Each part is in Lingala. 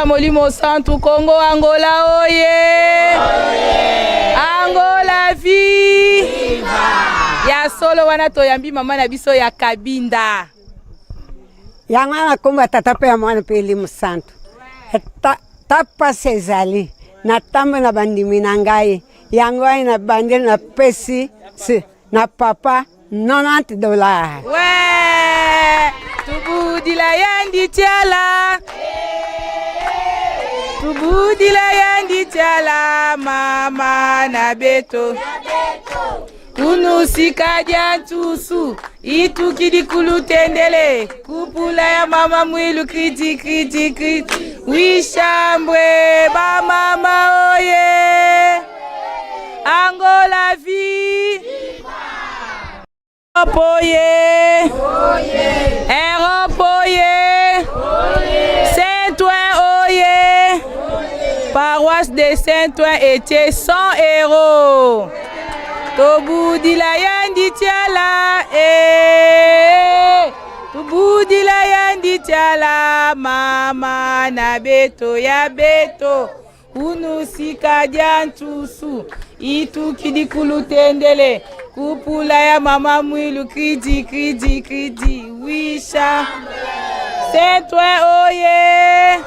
Molimo Santu Congo Angola oye, oye. Angola vi ya solo wana toyambi mama na biso ya Kabinda yango wana nkombo ya tata mpe ya mwana mpe elimo santu ta, ta pasi ezali na ntambo na bandimi na ngai yango wana na bandeli napesi na papa 90 dollars. Ouais, tubudila yandi tiala. Tubudila yandi tiala mama na beto. Kunusika dia ntusu itukidi kulutendele kupula ya mama mwilu kriti kriti kriti wishambwe ba mama oye Angola vie Europe oye Europe oye Saint-Ouen oye Paroisse de Saint-Ouen etie 100 euros Tobudila yandi tiala eh Tobudila yandi tiala mama na beto ya beto Unusika dia ntusu itukidi kulutendele kupula ya mama mwilu kridi kridi kridi wisha Saint-Ouen oye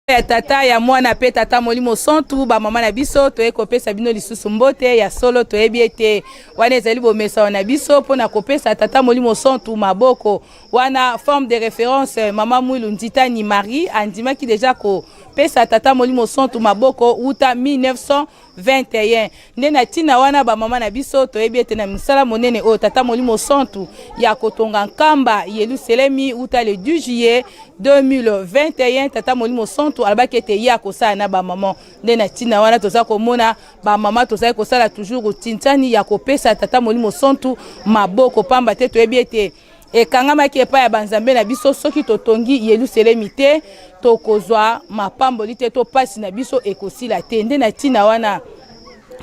ya tata ya mwana mpe tata molimo santu bamama na biso toye kopesa bino lisusu mbote ya solo toyebi ete wana ezali bomesano na biso mpo na kopesa tata molimo santu maboko wana forme de référence mama mwilu nzitani marie andimaki deja kopesa tata molimo santu maboko wuta 1900 21 nde na ntina wana bamama na biso toyebi ete na mosala monene oyo tata molimo santu ya kotonga nkamba yelusalemi uta le 10 juillet 2021 tata molimo santu alobaki ete ye akosala na bamama nde na ntina wana toza komona bamama tozali kosala toujours kotintani ya kopesa tata molimo santu maboko pamba te toyebi ete ekangamaki epai ya banzambe na biso soki totongi yelusalemi te tokozwa mapamboli te to mpasi na biso ekosila te nde na ntina wana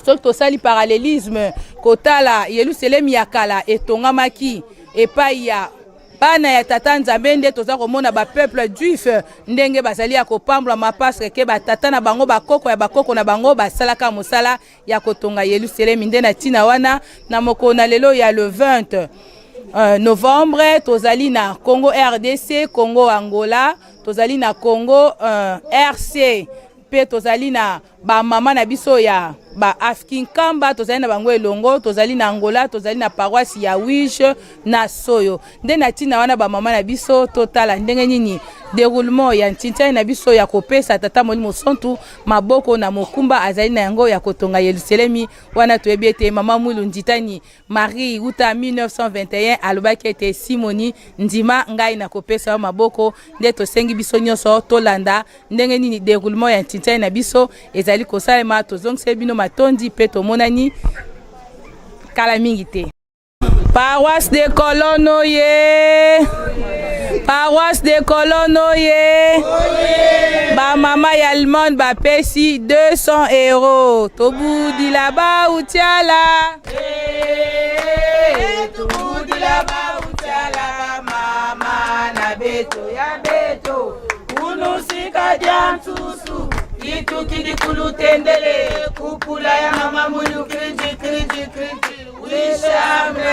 soki tosali parallelisme kotala yelusalemi ya kala etongamaki epai ya bana ya tata nzambe nde toza komona bapeuple juif ndenge bazali ya kopambolama parce ke batata na bango bakoko ya bakoko na bango basalaka mosala ya kotonga Yelusalemi. Nde na ntina wana na mokolo na lelo ya le 20 novembre tozali na Congo RDC, Congo Angola, tozali na Congo RC mpe tozali na bamama na biso ya ba Afkinkamba, tozali na bango elongo, tozali na Angola, tozali na paroisse ya Wige na Soyo. Nde na ntina wana bamama na biso totala ndenge nini deroulement ya ntintiani na biso ya kopesa Tata Molimo Santu maboko na mokumba azali na yango ya kotonga Yelusalemi. Wana toyebi ete mama Mwilu Nditani Marie uta 1921 alobaki ete Simoni, ndima ngai nakopesa yo maboko. Nde tosengi biso nyonso tolanda ndenge nini deroulement ya ntintiani na biso ezali kosalema. Tozongiseli bino matondi mpe tomonani kala mingi te. Paroisse de Colonne oye. Paroisse de Colonne oye. Ba mama ya Allemande bapesi 200 euros. Tobudila ba utiala. Tobudila ba utiala ba mama na beto ya beto. Unusika dia nsusu itukidi kulutendele kupula ya mama mulu kriji kriji kriji Wichambre.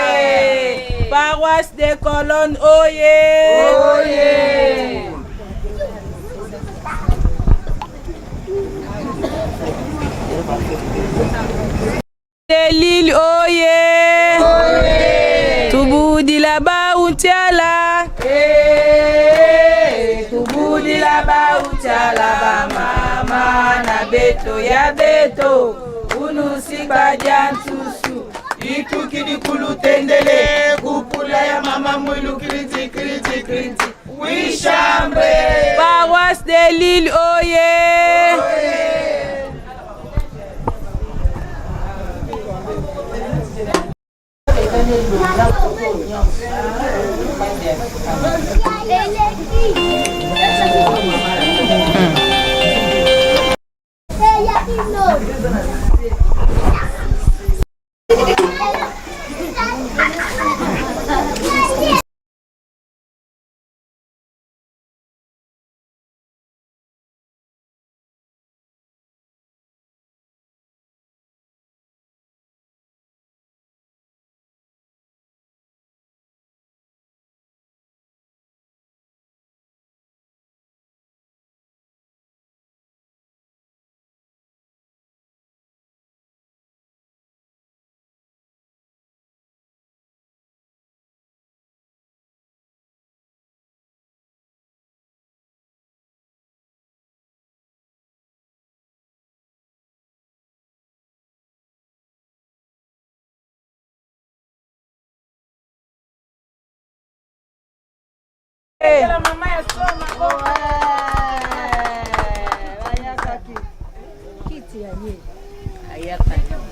Paroisse des Colonnes, oye. Oye. Lille, oye. Oye. Tubudila ba untiala. Hey, tubudila ba untiala ba mama na beto ya beto. Unusiba dia nsusu itukidi kulutendele kupula ya mama mwilu kriti kriti kriti wishambre Paroisse de Lille oye, oye.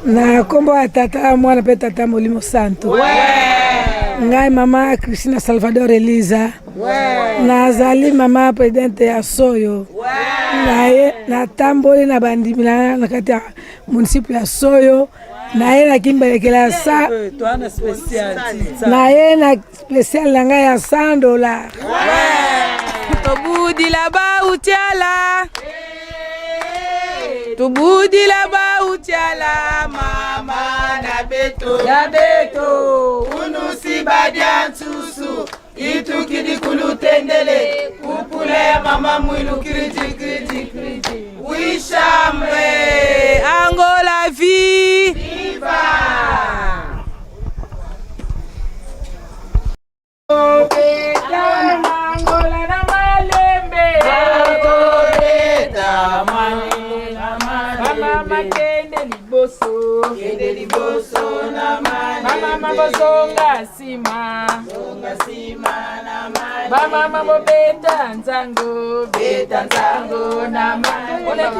Na nkombo ya Tata, Mwana mpe Tata Molimo Santo, ngai mama Christina Salvador Eliza, nazali mama presidente ya Soyo. Naye natamboli na bandimi na na kati ya munisipe ya Soyo, naye na Kimbelekela ya sa naye na spécial na ngai ya 100 dollars. Tobudila bautiala, tubudila bautiala, mama na beto na beto unusi badia nsusu itukidi kulutendele kupula ya mama mwilu kriti kriti kriti wishambe. Angola vi Viva! Angola na malembe. Akobeta Bamama kende liboso. Kende liboso na Bamama malembe. bozonga nsima. Zonga nsima na malembe. Bamama bobeta nzango. Beta nzango na malembe. Angola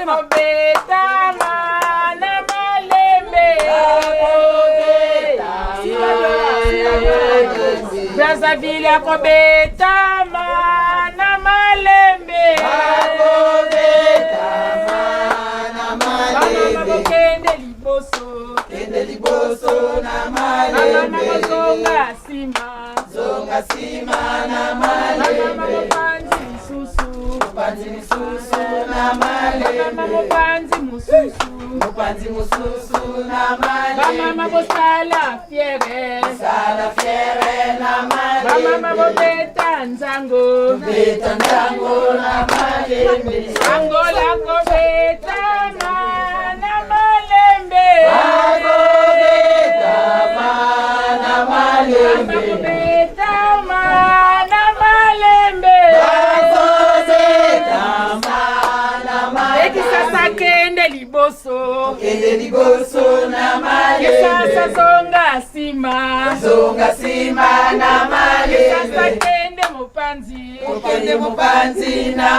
kobetama na malembe. Akobeta malembe. Brazzaville akobetama na malembe. Akobeta na Bamama malembe. bokende liboso. Kende liboso na Bamama malembe. bozonga nsima. Zonga nsima na Bamama malembe. mopanzi mosusu. Mopanzi mosusu na Bamama malembe. mopanzi mosusu. Mopanzi mosusu na Bamama malembe. bosala fiere. Sala fiere na Bamama malembe. bobeta nzango. Beta nzango na malembe. Angola kobetama na malembe. Akobeta na Bamama malembe. kobetama na malembe. Akobeta na malembe. Ekisasa kende liboso. Kende liboso na Kisasa malembe. zonga nsima. Zonga nsima na Kisasa malembe. kende mopanzi. Okende mopanzi na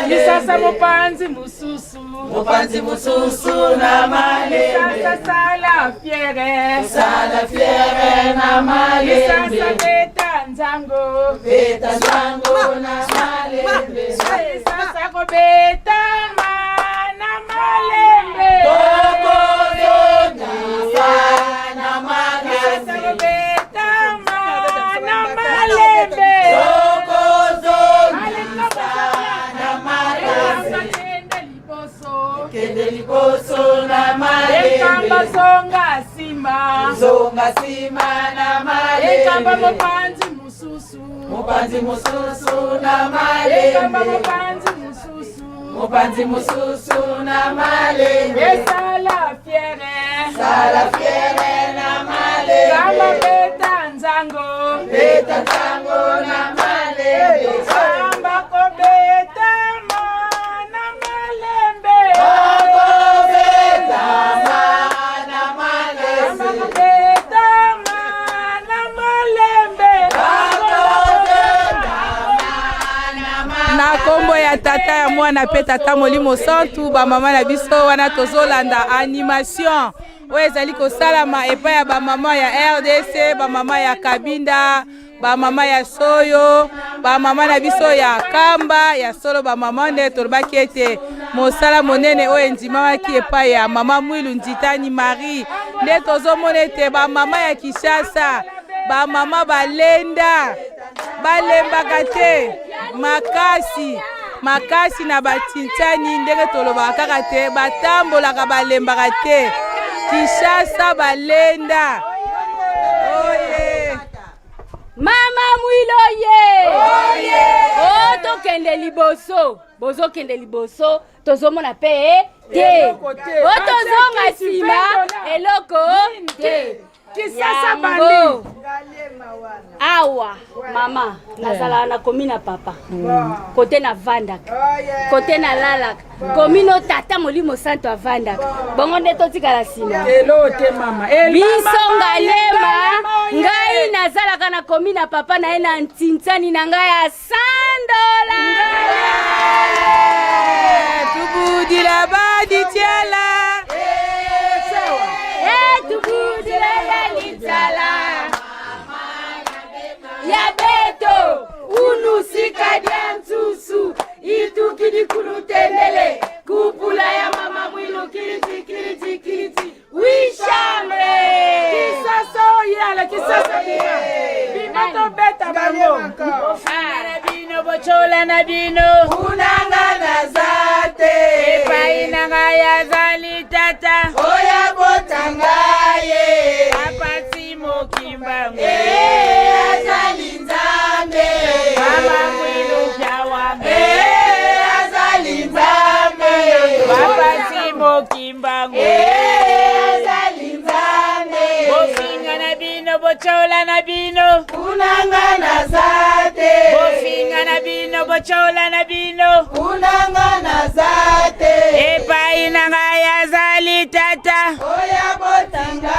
Kisasa malembe. mopanzi mosusu. Mopanzi mosusu na malembe. Kisasa sala fiere. Sala fiere na Kisasa malembe. beta nzango. Beta nzango na malembe. Kisasa kobetama na malembe. Tokozongisa na Kisasa makasi. kobetama na malembe. Tokozongisa na makasi. Ekamba kende liboso. Kende liboso na Ekamba malembe. zonga nsima. Zonga nsima na Ekamba malembe. mopanzi mosusu. Mopanzi mosusu na Ekamba malembe. mopanzi mosusu. Mopanzi mosusu na malembe. Esala fiere. Sala fiere na Kamba malembe. beta nzango. Beta nzango na malembe. Kamba kobetama na malembe. Akobeta na Kamba malembe. kobetama na malembe. Akobeta na malembe. Na nkombo ya Tata, ya Mwana mpe Tata Molimo Santu. Bamama na biso wana, tozolanda animation oyo ezali kosalama epai ya bamama ya RDC, bamama ya Kabinda, bamama ya Soyo, bamama na biso ya Kamba. Ya solo, bamama nde tolobaki ete mosala monene oyo endimamaki epai ya mama Mwilu Nzitani Marie, nde tozomona ete bamama ya Kinshasa, bamama balenda, balembaka te, makasi makasi na batintani. Ndenge tolobaka kaka te, batambolaka, balembaka te. Kinshasa balenda oye. Mama Mwilo ye o, tokende liboso, bozokende liboso, tozomona mpe te. O tozonga nsima, eloko te. Kisasa bandi. Awa mama nazalaka na komi na papa kote navandaka kote nalalaka komi no tata molimo santo avandaka bongo nde totikala nsima elo te mama biso ngalema ngai nazalaka na komi na papa na ye na ntintsani na ngai ya sandola tubudila baditiala tubudila baditiala ya beto unusika dia nsusu itukidi kulutendele kupula ya mama mwilu kiriti kiriti kiriti wishambre Kisasa oyala kisasa bima bima tobeta bango na bino bocola na bino Unanga naza te epai na ngai azali tata oya botanga ye apasi mokimbango azali nzambe mama mwilu jawanga azali nzambe bapasi mokimbango azali nzambe bofinga na bino bocola na bino unanga naza te bofinga na bino bocola na bino unanga naza te epai na ngai azali tata oya botanga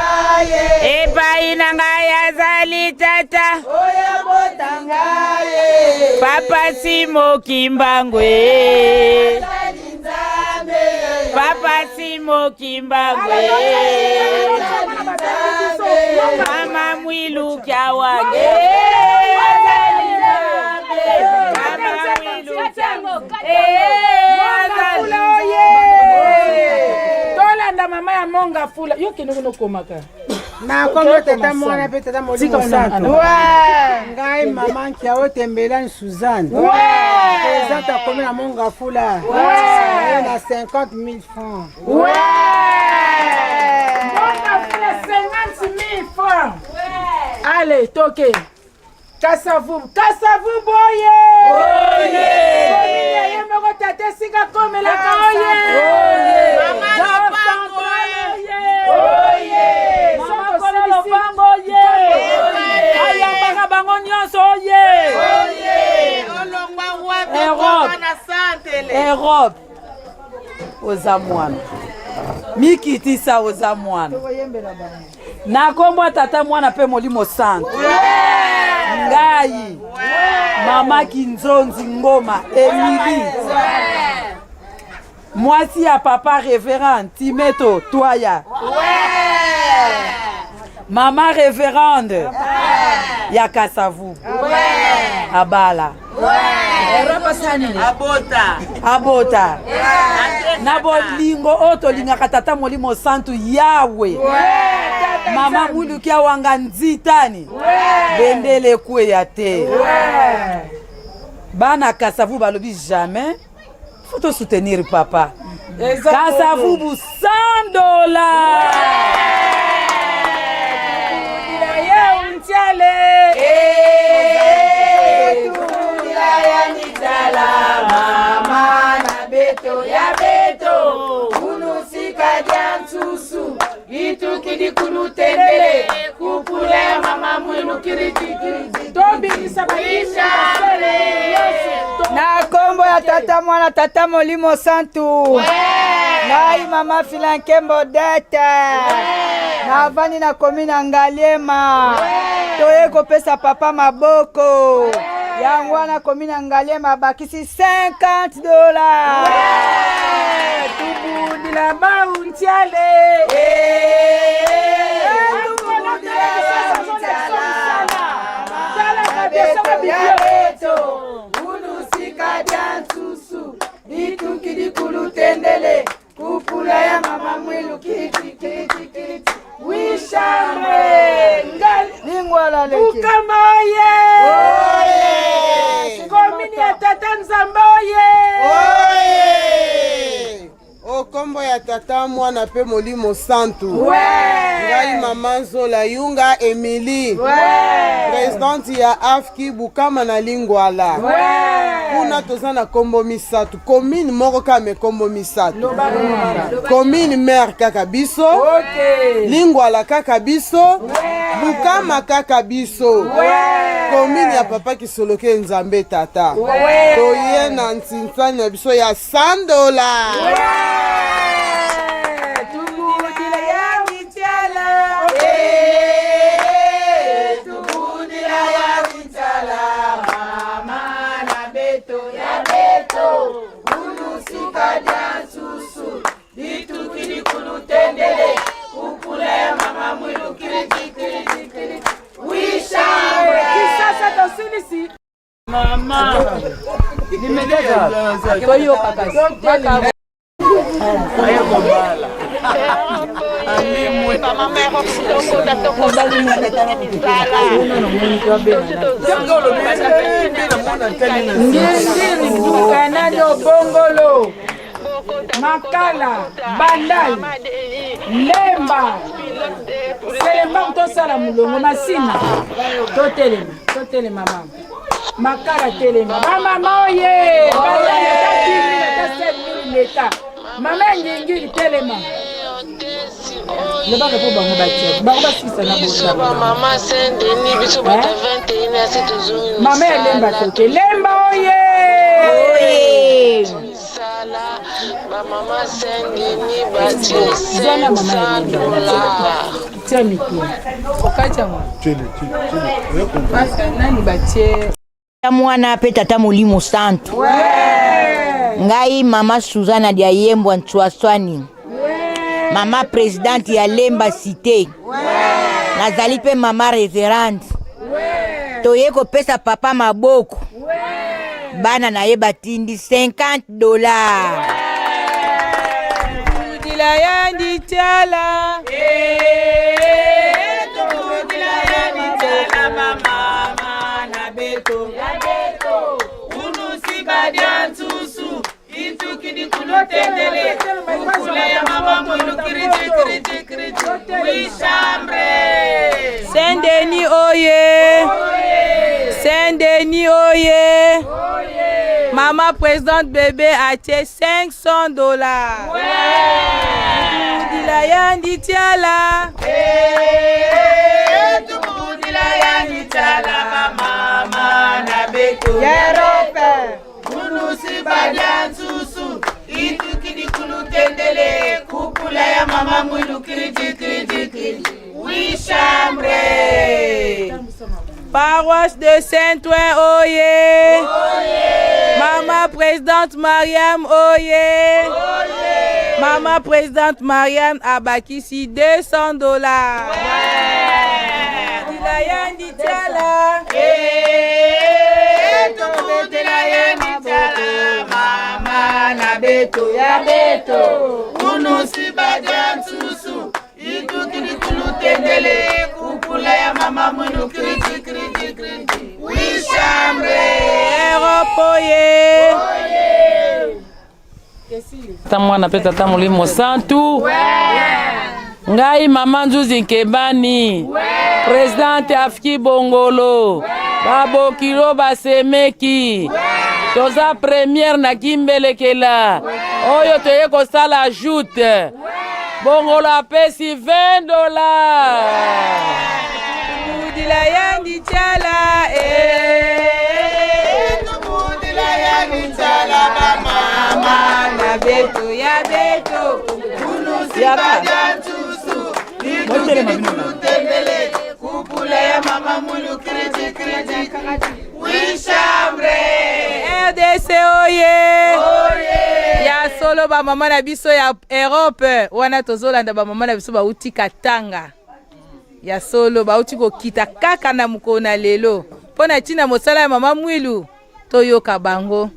ye epai na ngai azali tata oya botanga ye papa simo kimbangu e. azali nzambe papa simo kimbangu e. mama mwilu kyawange azali nzambe mama mwilu Fula oye tolanda mama ya monga fula yo kende kuna okomaka nakomi tata mwana mpe tata molimo Tika santo wana. ngai mama nkia oyo tembelani suzanne présente akomi na monga fula Ye na 50 000 francs Monga fula 50 000 francs allez toke kasavubu kasavubu oye komini ye moko tata esika komelaka oye Mama Lopango oye. Mama Kolo Lopango oye ayambaka bango nyonso oye olongwa wapi Europe. okoma na santele Europe oza mwana mikitisa oza mwana na nkombo ya tata mwana mpe molimo santo ngai mama kinzonzi ngoma emili mwasi ya papa reverend timeto twaya mama reverende ya kasavu abala abota abota na bolingo oyo tolingaka tata molimo santu yawe mama mwiluki awanga nzitani bendele ekweya te bana kasavu balobi jamais faut tosoutenir papa kasavubu 100 dollars ye untiale Tula ya mitala mama na beto ya beto unusika dia nsusu itukidi kulutendele kupula ya mama mwilu kiritikiriti tobimisa na nkombo ya tata mwana tata molimo santu ngai mama filankembo dete navandi na komi na ngaliema toye kopesa papa maboko yango wana komi na ngaliema abakisi 50 dola tubundila bauntiale ya beto unusika dia nsusu itukidi kulutendele kupula ya mama mwilu kiritikiritikiriti wishambre lingwala leki bukama oye komini ya tata nzambe oye Oye! okombo ya tata mwana mpe molimo santu We! Ngai mama Nzola Yunga Emilie, presidente ya AFKI Bukama na Lingwala. Kuna toza na kombo misato, commune moko kaka me kombo misato. Commune mère kaka biso, Lingwala kaka biso, Bukama kaka biso. Commune ya papa Kisoloke Nzambe tata. Toye na nsinsani na biso ya sandola. Kisasa tosilisi Toyoka kasi. Ngiri kanani obongolo makala bandal lemba selembangu tosala molongo masina totelema totelema mama makala telema bamama oye bandal ata 10 000 ata 7 000 leta mama ya ngingiri telema lobaka mpo bango batia bango basilisa na biso ba mama Saint Denis biso bato 21 asi tozongi mama ya lemba toke lemba oye misala ba mama Saint Denis batie 500 dollars tia mikolo okati yango nani batie mwana mpe tata molimo santu ngai mama suzana diayembwa ntsuaswani mama presidente ya lemba cité nazali mpe mama reverende toye kopesa papa maboko bana na ye batindi 50 dollars Tubudila ya nditiala Tubudila ya nditiala mama na beto unusiba dia nsusu itukidi kulotendele ukula ya mama mwilu kiriti kiriti kiriti wishambre Saint Denis oye Saint Denis oye Maman présidente bébé atie 500 dollars. Tubudila ya nditiala Tubudila ya nditiala mama na beto Yerope unusiba dia nsusu itukidi kulutendele kupula ya mama mwilu kiriti kiriti kiriti wishambre Paroisse de Saint-Ouen oye Maman présidente Mariam oye Maman présidente Mariam abakisi 200 dollars. Tubudila ya nditiala Tubudila ya nditiala mama na beto ya beto unusiba dia nsusu itukidi kulutendele kupula ya mama mwilu kiriti kiriti kiriti wishambre Europe oye Tata mwana mpe tata molimo santu ngai mama nzuzi nkebani presidente afki bongolo babokilo basemeki toza première na kimbelekela oyo toye kosala joute bongolo apesi 20 dollars Tubudila ya nditiala Tubudila ya nditiala bamama na beto ya beto unusiba dia nsusu itukidi kulutendele kupula ya mama mwilu kiriti kiriti wishambre RDC oye ya solo bamama na biso ya Europe wana tozolanda bamama na biso bauti Katanga ya solo bauti kokita kaka na mokolo na lelo mpo na ntina mosala ya mama Mwilu toyoka bango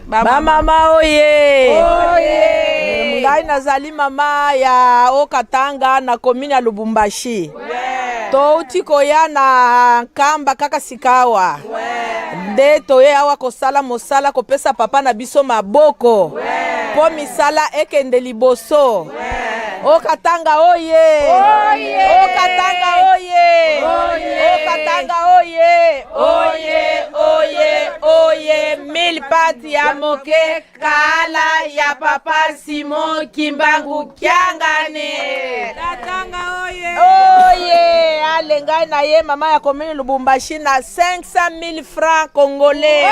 bamama oye, oye. Ngai nazali mama ya Okatanga na komini ya Lubumbashi. Touti koya na Nkamba kaka sikawa nde toye awa kosala mosala kopesa papa na biso maboko mpo misala ekende liboso. Okatanga oye! Okatanga oye! Okatanga oye! Oye, oye, oye! Mille pattes ya moke kala ya papa Simon Kimbangu Kiangani. Katanga oye! Oye! Ale ngai na ye mama ya commune Lubumbashi na 500 000 francs congolais.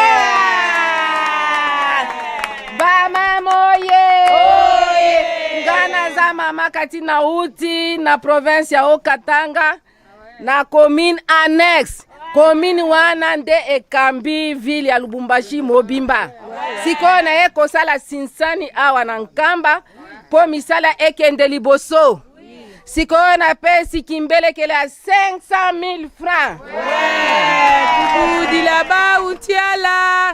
Bamama oye! Nga naza mama kati nauti na province ya Haut-Katanga na commune annexe. Commune wana nde ekambi ville ya Lubumbashi mobimba. Sikoyo naye kosala sinsani awa na Nkamba mpo misala ekende liboso. Sikoyo napesi kimbelekele ya 500 000 francs. Tubudila bautiala.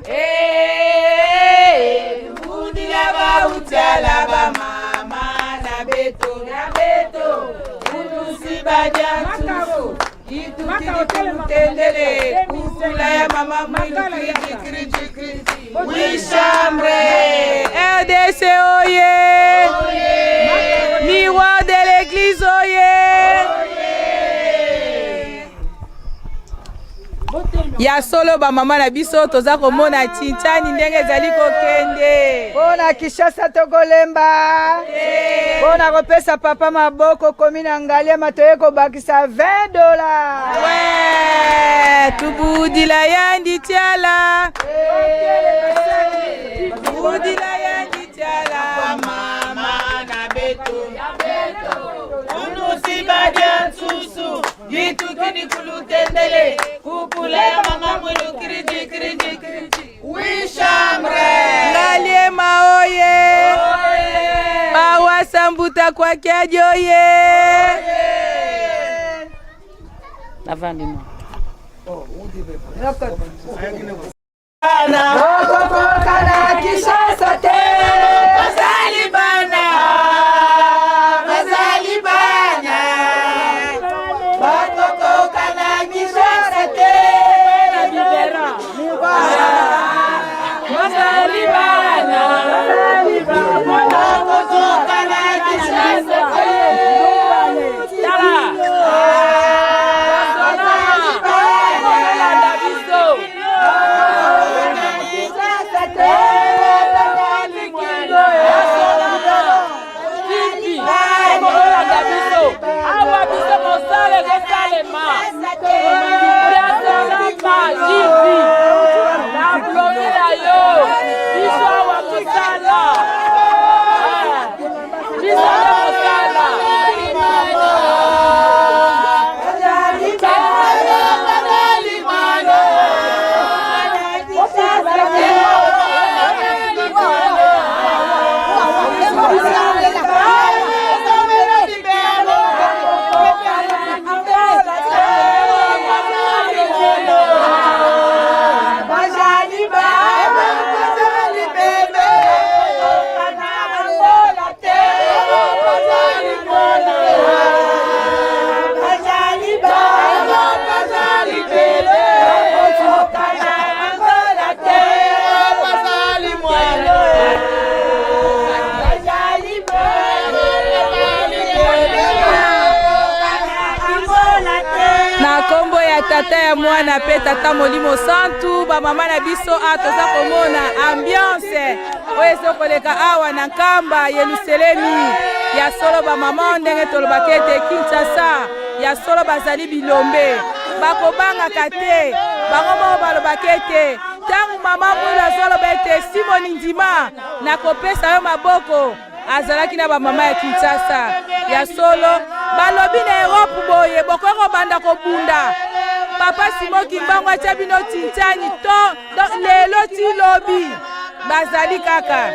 Tubudila bautiala ba mama na beto na beto. Unusi bajantu. Itukili kukula ya mama mwilu kriji kriji kriji. Wishambre. RDC oye. Miroir de l'église oye. Ya solo bamama na biso toza komona chinchani ndenge ezali kokende. Mpo na Kinshasa tokolemba mpo na kopesa papa maboko komi na Ngaliema toye kobakisa 20 dola. Tubudila yandi tiala. Tubudila yandi tiala. Mama na beto. Unusi badia nsusu. Yitukini kulutendele. Kukula ya mama mwilu kiriji kiriji kiriji. Wishambre. Ngaliema oye. Bawasa mbuta kwa kiaji oye. Navandi no. Tokokoka na Kinshasa te. Bazali bana. Bazali bana. Bakokoka na Kinshasa te. Bazali bana. Bakokoka na Kinshasa te. Tala. biso. Olanda biso awa biso mosala ezosalema Brasolama jipi na bloki na yo biso awa mosala biso nde mosala. Na nkombo ya tata ya mwana mpe tata molimo santu, bamama na biso a toza komona ambiance oyo ezokoleka awa na Nkamba Yelusalemi. Ya solo bamama, ndenge tolobaka ete Kinshasa ya solo bazali bilombe, bakobangaka te. Bango moko balobaka ete ntango mama Mwilu azoloba ete Simoni ndima nakopesa yo maboko, azalaki na bamama ya Kinshasa. Ya solo balobi na Europe boye bokoki kobanda kobunda, papa Simon Kimbangu atia bino tintiani to lelo ti lobi bazali kaka.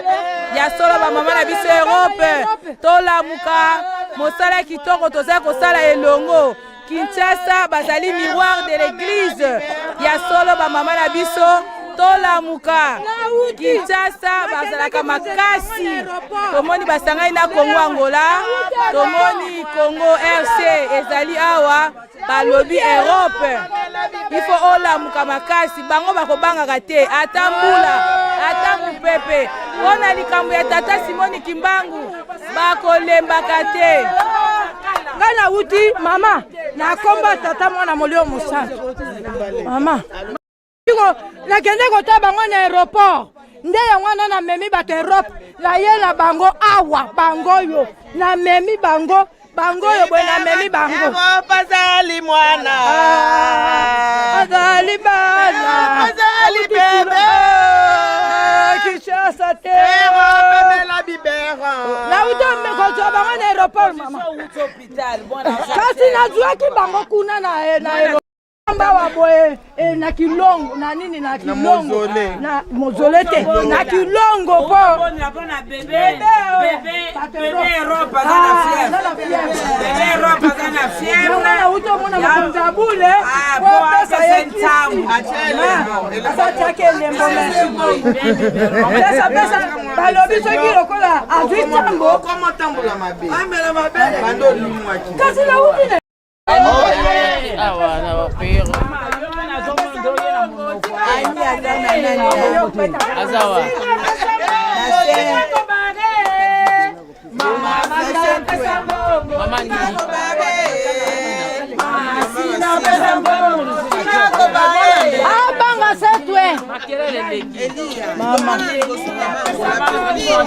Ya solo bamama na biso Europe tolamuka, mosala kitoko tozali kosala elongo. Kinshasa bazali miroir de l'église. Ya solo bamama na biso tolamuka, Kinshasa bazalaka makasi. Tomoni basangani na Congo Angola, tomoni Congo RC ezali awa. Balobi Europe il faut olamuka makasi, bango bakobangaka te ata mbula. ata mopepe mpo na likambo ya tata Simoni Kimbangu bakolembaka te. Ngai nawuti mama na kombo ya tata mwana molio mosantu mama nakende kotala bango na aéroport nde yango wana namemi bato europe nayela bango awa bango oyo namemi bango bango oyo boye namemi bango azali mwana ah, azali bana azali bebe kinshasa te pemela bibera nauti kozwa bango na aéroport mama kasi nazwaki bango kuna na aéroport mbawa boye eh, na kilongo na nini na kilongo na mozole te na kilongo po nauti omona mokonzi ya bule po apesa ye kisi asatiaki elembo pesa pesa balobi soki lokola azwi ntango kasi nauti na Azawa. Abanga setwe. Mama.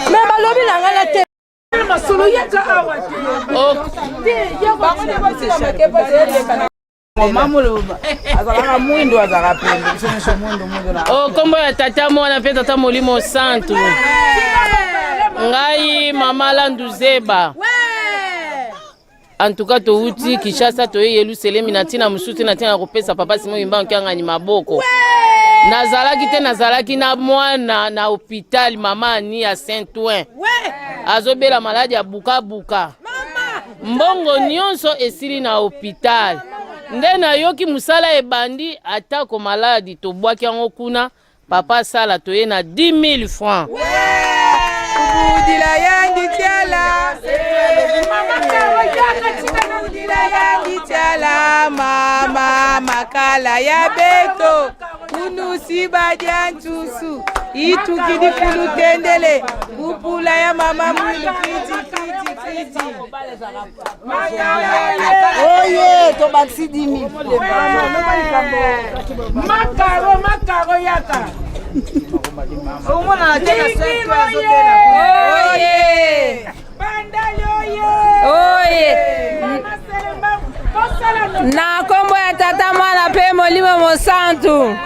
Me balobi na ngai na te. Masolo yaka awa te. Bango nde botika moke mpo eleka. Azalaka mwindo, azalaka pembe, biso nyonso mwindo mwindo na O nkombo ya tata mwana mpe tata molimo santu. Ngai mama Landu Zeba. En tout cas towuti Kinshasa toye Yelusalemi na ntina mosusu te na ntina ya kopesa papa Simon Kimbangu Kiangani maboko. Nazalaki te, nazalaki na mwana na hôpital mama Annie ya Saint-Ouen. Azobela maladi ya bukabuka. Mbongo nyonso esili na hôpital. Nde nayoki mosala ebandi atako maladi tobwaki yango kuna. Papa asala toye na 10 000 francs. Budila yandi tiala Budila yandi tiala mama makala ya beto unusi badia ntusu itukidi kulutendele kupula ya mama mwilu kiti kiti kiti Oye, tobakisi 10 000. Makaro, makaro yaka. Omonana te na Lingiro Oye. Bandali oye. Oye. Mama Selemba, kosala no. Na nkombo ya tata mwana mpe molimo mosantu.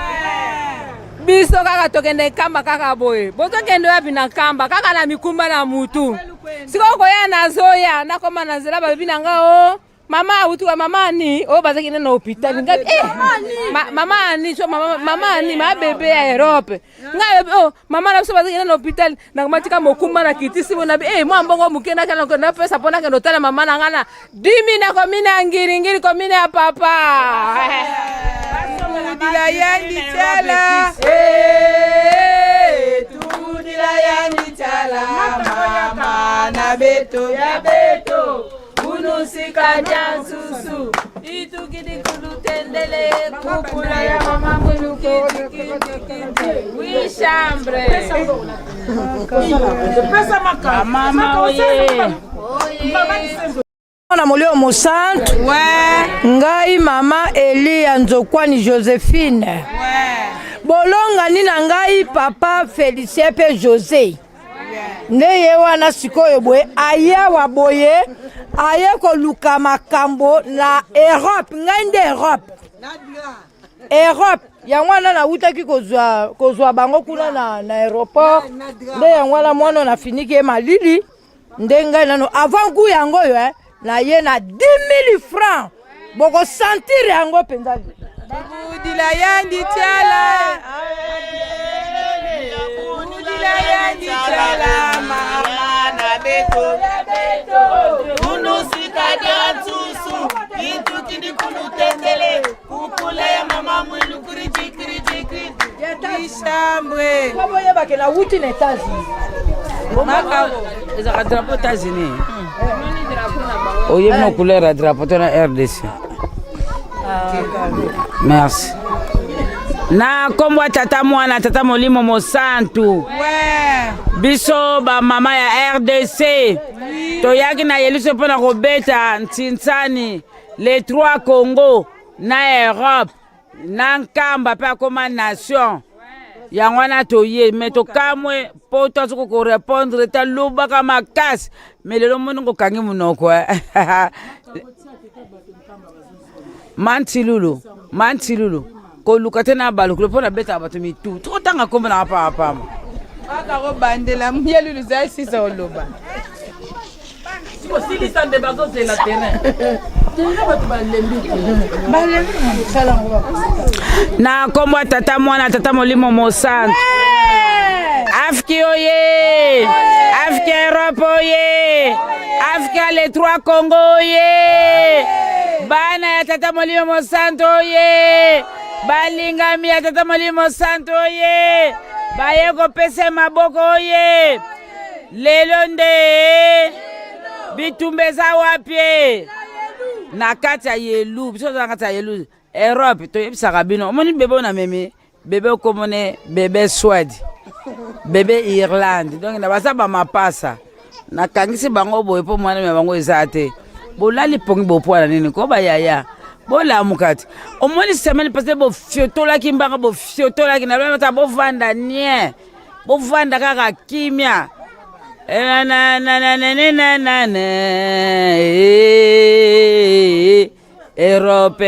Biso kaka tokende nkamba kaka boye. Bozokende wapi na nkamba? Kaka na mikumba na mutu. Sikoyo koya nazoya nakoma na nzela balobi na nga o mama awutuka mama ani oyo bazalaki nde na hôpital ngai eh, ma, mama ani so mama, mama ani ma bebe ya Europe ngai alobi oh mama na biso bazalaki nde na hôpital nakomatika mokumba na kitisi bo nabi eh mwa mbongo moke nakende napesa mpo nakende otala mama na ngai na dimi na komine ya ngiringiri komine ya papa Tudila yandi tiala Tudila yandi tiala mama na beto ya beto unusika dia nsusu itukidi kulutendele kukula ya mama mulukidikidikidi wi chambre Mama oye. Na molio mosantu ngai mama Elia Nzokwani Josephine bolongani na ngai papa Felicien mpe Jose nde ye wana sikoyo boye ayawa boye aye koluka makambo na Europe ngai nde Europe Europe yango wana nawutaki kozwa, kozwa bango kuna na, na aéroport nde yango wana mwana nafiniki ye malili nde ngai nano avant gout yango oyo eh, na ye na 10 000 francs bokosentir yango mpenza. Budila yandi tiala Budila yandi tiala mama na beto Unusika dia nsusu itukidi kulutendele kukula ya mama mwilu kiriji kiriji kiriji Ishambwe po boyebake nawuti na Etats-Unis. Ezalaka drapeau États-Unis. Oyebi na couleur ya drapeau to na RDC. Merci. Na nkombo ya Tata Mwana, Tata Molimo Mosantu. Biso bamama ya RDC toyaki na Yelusalemi mpo na kobeta ntinsani les trois Congo na Europe na Nkamba mpe akoma nation. Yango wana toye me tokamwe mpo tozoki korepondre te, alobaka makasi me lelo moni kokangi monoko eh. Mantilulu, mantilulu koluka te na balukilo mpo nabetaka bato mitu tokotanga nkombo nanga pamapamba kaka kobandela ye lulu zali sisa oloba kosilisa nde bazozela terrain na nkombo ya tata mwana tata molimo mosantu afki oye afki europe oye afki ya les trois congo oye bana ya tata molimo mosantu oye balingami ya tata molimo mosantu oye baye kopesa maboko oye Lelo nde bitumba eza wapi? Na kati ya yelu, biso toza na kati ya yelu Europe, toyebisaka bino. Omoni bebe oyo namemi, bebe okomone bebe Swede, bebe Irlande, donc na baza ba mapasa. Nakangisi bango boye mpo mwana na bango eza te. Bolali pongi bopwana nini ko bayaya bolamuka te. Omoni semaine passée bofiotolaki mbanga, bofiotolaki na lobaki bovanda nie. Bovanda kaka kimia. Europe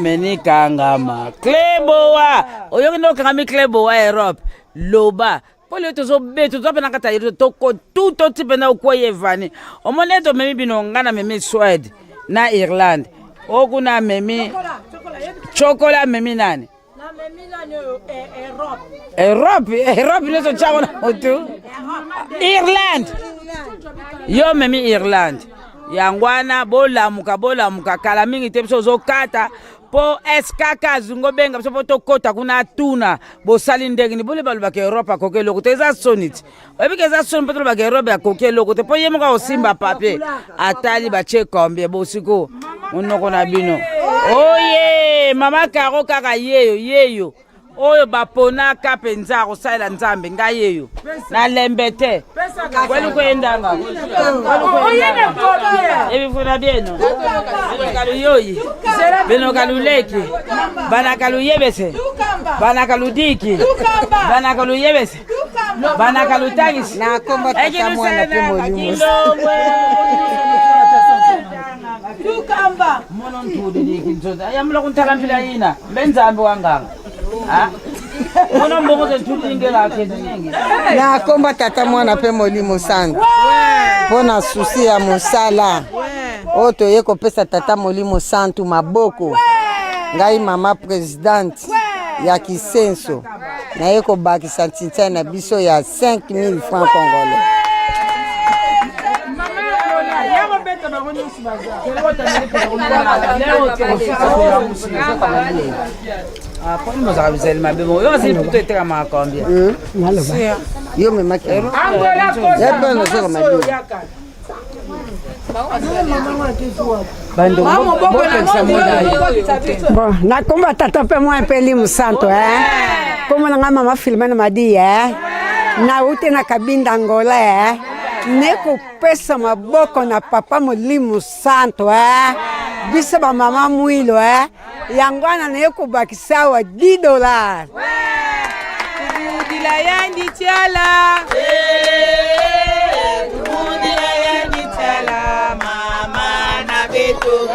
menikangama kleboa oyoki nde okangami kleboa Europe loba mpo lelo tozobeta toza mpe na kati ya yerusalem tokotuta oti mpenza okwei evani omoni ete omemi bino ngai namemi Swede na Irlande oyo kuna amemi chokola amemi nani Europe, Europe nyonso tyango na motu. Irlande, yo omemi Irlande. Yango wana bolamuka, bolamuka kala mingi te, biso ozokata mpo SKK azingo obenga biso mpo tokota kuna atuna bosali ndenge nini. Bole balobaka Europe akoki eloko te, eza soni ti oyebi ke eza soni mpo tolobaka Europe akoki eloko te mpo ye moko akosimba papier atali batie combien bosiko monoko na bino oye mama karo kaka yeyo yeyo oyo baponaka mpenza akosalela nzambe ngai yeyo na lembe te kweli kuendanga ebifuna bieno beno kaluyoyi beno kaluleki bana kaluyebese bana kaludiki bana kaluyebese bana kalutangisi na kombo tata mwana pe molimo tukamba mono ntuliliki nzoza yamula kuntala mpila yina mbe nzambe wanganga mono mbongo ze ntulilingela kezinenge na kombo tata mwana pe molimo santu mpo na susi ya mosala oyo toye kopesa tata molimo santu maboko ngai mama presidente ya kisenso naye kobakisa ntintai na biso ya 5000 francs congolais. Yo memaki Bon, nakomba tata mpe mwana mpe elimu santo eh. Kombo na ngai mama Filomena Madi eh. Nauti na Kabinda Angola eh. Ne kopesa maboko na papa molimo santo eh. Biso ba mama mwilo eh. Yango wana naye kobakisa awa 10 dollars. Tubudila yandi tiala. Tubudila yandi tiala mama na beto.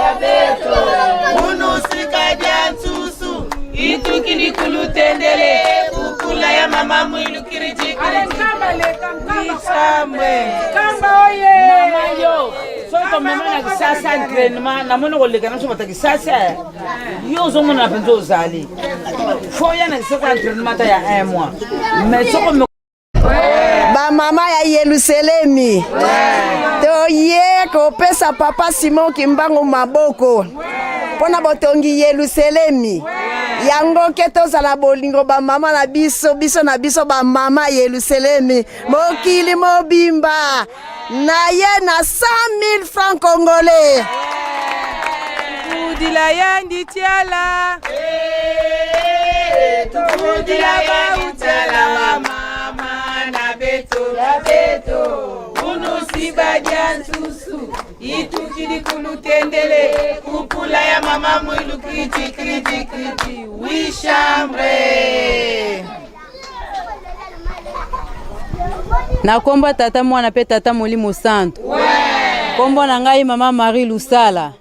Munusika dia nsusu itukili kulutendele kukula ya mama mwilu kiriji kiriji. Kamba oye. Mama yo. Soki tomema na kisasa entraînement namoni koleka na biso bato ya kisasa yo ozomona mpenza ozali fo ya na kisasa entraînement ata ya un mois mais soko bamama ya Yelusalemi toye kopesa papa Simon Kimbangu maboko mpo na botongi Yelusalemi yango ke tozala bolingo bamama na biso biso na biso bamama ya Yelusalemi mokili mobimba na ye na 100 000 francs congolais. Budila yandi tiala. Tubudila bautiala ba mama na beto ya beto unusibadia nsusu itukili kulutendele kupula ya mama mwilu kriti kriti kriti wishambre. Na nkombo ya Tata, Mwana mpe Tata Molimo Santu. Nkombo na ngai Mama Marie Lusala.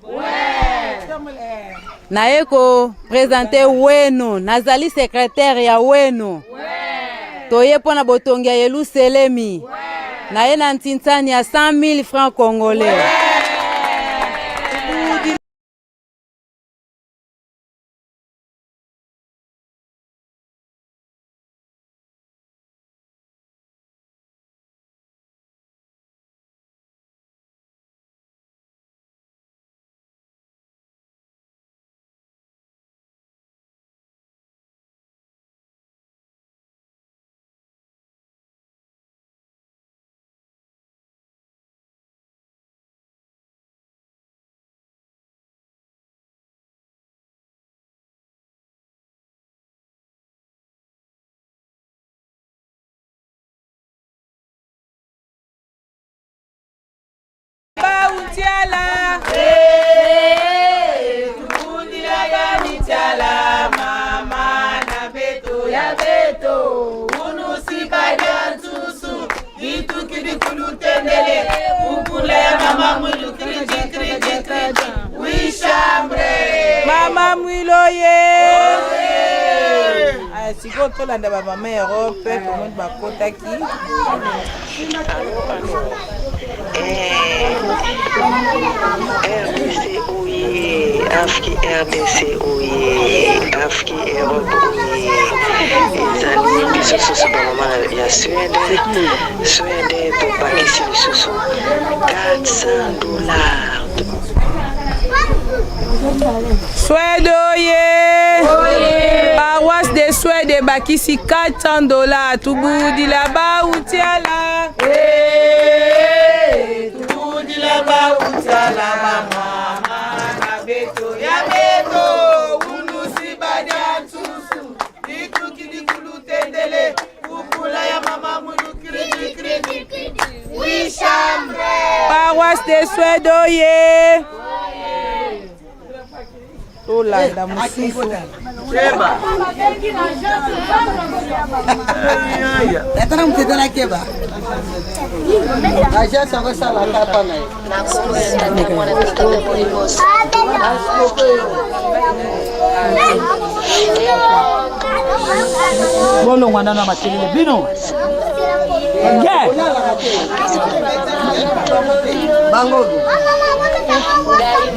Naye ko presente wenu, nazali secretaire ya wenu. Toye mpo na botongi ya Yelusalemi. Naye na ntinsani ya 100 000 francs congolais. Bautiala. Tukundila banitiala mama na beto ya beto unusibadia nsusu itukidikulutendele ukula ya mama mwilu kriji kriji kriji wishambre mama mwilo ye. Aya, sikoyo tolanda bamama ya Europe, tomoni bakotaki. RDC oye, Afki RDC oye, Afki Europe oye. Ezali biso susu bamama ya Suède. Suède tobakisi lisusu 400 dollars. Suède oye! Paroisse de Suède ebakisi 400 dollars. Tubudila bautiala. Tubudila bautiala ba mama na beto ya beto unusibadia nsusu itukidikulutendele kupula ya mama mwilu kridi kridi wishambre. Paroisse de Suède oye! Tolanda mosusu. Tata na moto nakeba agence yango esalaka apa na ye. Bolongwa nano ya makelele bino. Ngai mama présidente,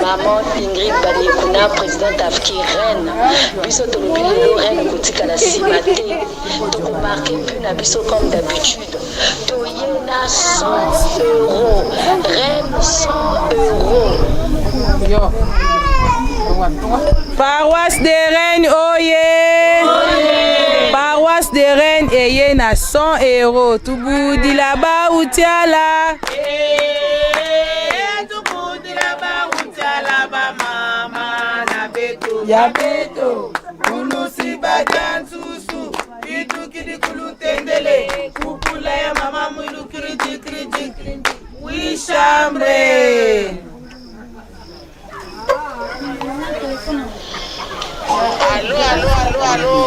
maman Ingrid Banyekuna, présidente Afki Rennes. Biso tolobi lelo Rennes kotikala nsima te, tokomarke but na biso comme d'habitude. Toye na 100 euros, Rennes 100 euros. Paroisse de Rennes oye! Paroisse de Rennes eye na 100 euros. Tubudila bautiala. Tubudila bautiala ba mama na beto ya beto unusibadia nsusu itukidikulutendele kupula ya mama mwilu kriji kriji wishambre. Allo, allo, allo, allo.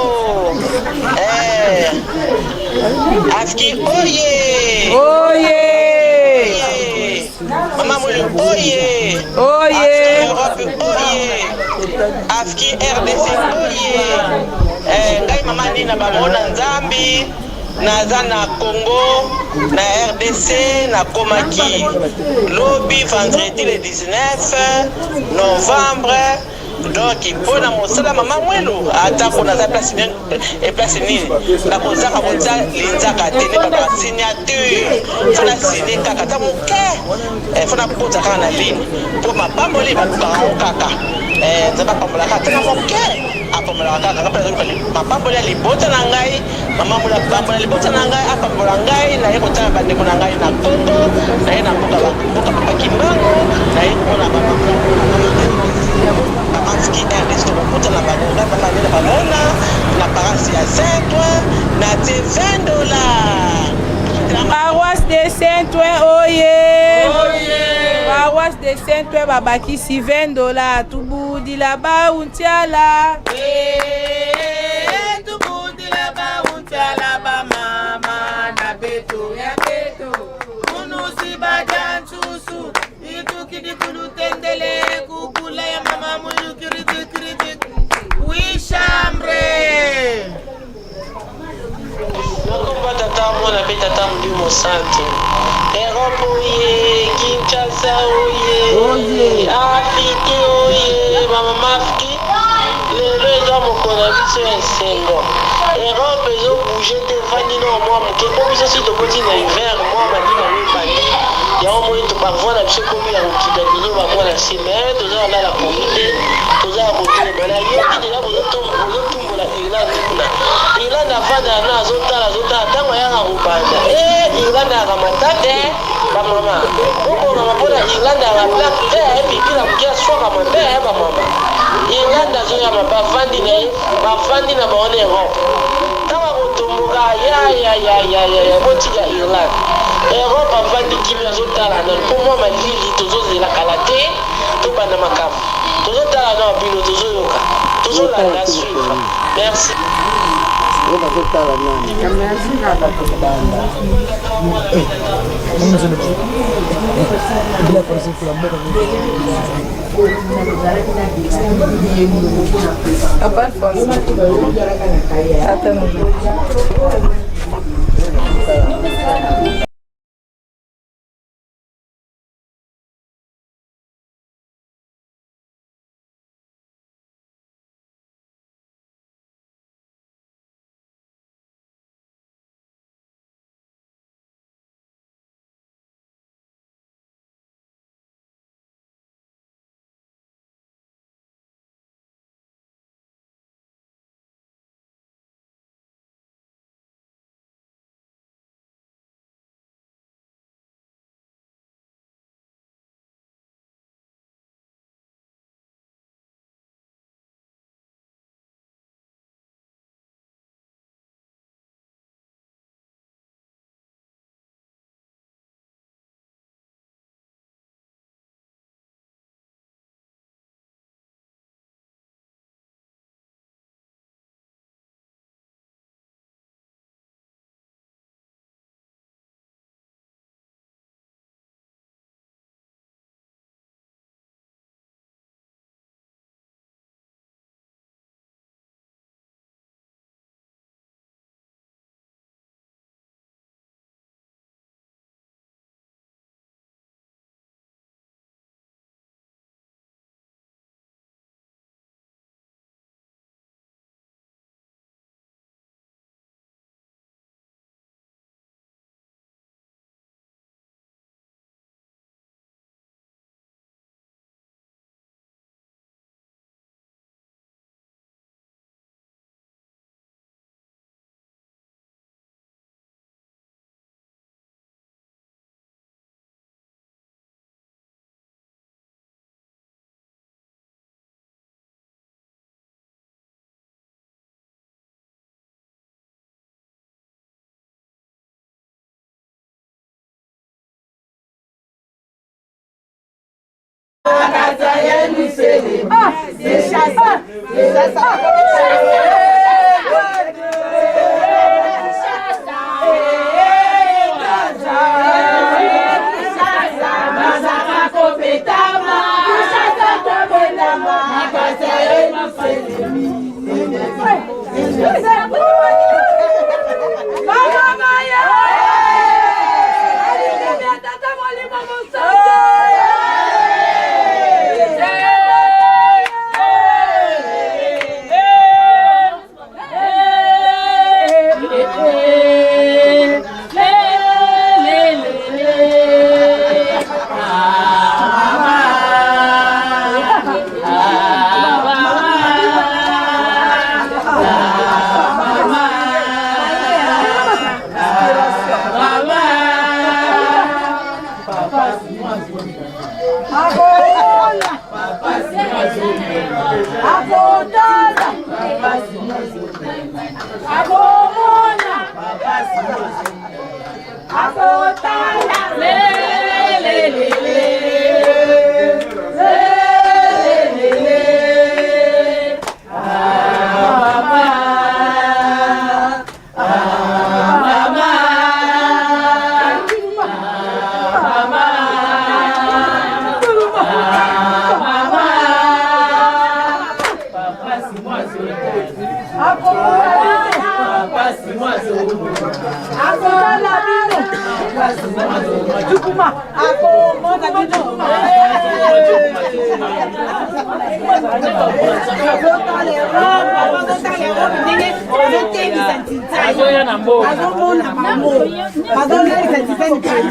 Eh. Afki oye. Oye. Mama Mwilu oye. Oye. Afki Europe oye. Afki RDC oye. Eh, ngai mama Nina bamona Nzambi naza na Congo na RDC nakomaki lobi vendredi le 19 novembre. Donc mpo na mosala mama Mwilu, atako naza place nini, place nini, nakozanga kotia linzaka te nde balobaka signature, fo na signe kaka ata moke, fo nakota kaka na ligne mpo mapamboli balukaka yango kaka. Nzambe apambolaka ata na moke, apambolaka kaka. Ngai mpe nazoluka mapamboli ya libota na ngai. Mama Mwilu apambola libota na ngai, apambola ngai. Naye kotala bandeko na ngai na Congo, naye na mboka mboka Papa Kimbangu, naye komona bamama Afki RDC tokokutana bango ngai mama nena bamona na paroisse ya Saint Ouen na tie 20 dollars. Paroisse de Saint Ouen oye. Paroisse de Saint Ouen babakisi 20 dollars tubudila bauntiala. Tubudila bauntiala ba mama na beto ya beto kunusi baja nsusu itukidi kulutendele kukula ya mama muyu kiriti kiriti wishambre. Nakomba tata mwana mpe tata molimo santu. Europe oye, Kinshasa oye, Afrique oye, mama Mafki. Lelo eza mokolo na biso ya esengo. Europe ezo bouger te, evandi nao mwa moke mpo biso si tokoti na hiver, mwa malili yango ebandi. Yango omoni to ba voix na biso ekomi ya kokita bino ba mwa na se, mais toza kolala pongi te, toza ya kotelema. Nayoki deja bozotumbola Irlande kuna. Irlande avandaka na azotala azotala ntango ayaka kobanda. Eh, Irlande ayaka matata eh, ba mama. Bobongama mpona Irlande ayaka plaque te, eh, pipila moke aswaka mabe eh, ba mama. Irlande azoya mabe avandi na ye, bavandi na bango na Europe. Ntango akotomboka ya ya ya ya ya ya botika Irlande. Europe avandi kimia azotala nano mpo mwa malili tozozela kala te tobanda makambo. Tozotala nao bino tozoyoka tozolanda suivre. Merci. Oyo bazotala nani? Papa Alphonse. Attends. Akomona. Akotala. Akomona. Akotala. Le, le, le, le. Le, le, le, le. Ah, mama. Ah, mama. Ah, mama. Ah, mama. Papa Simon Akomona. Papa Simon Akotala bino. Tukuma. Akomona bino. Azoya na mboka. Azomona bango. Bazolekisa titani kali.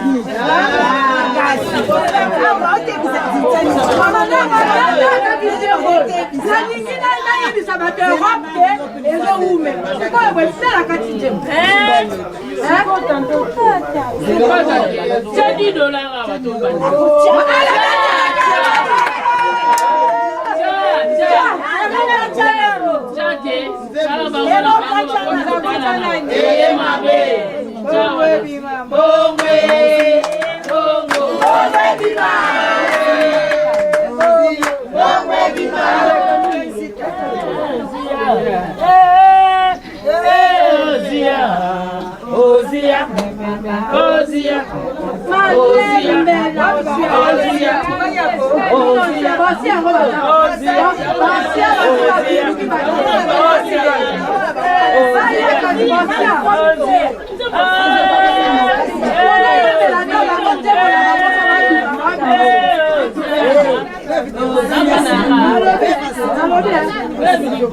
Nalingi nayebisa bato Europe ke ezowume sikoyo boye esalaka ti nzembo. Tia 10 dollars awa tobanda. Ozia, Ozia,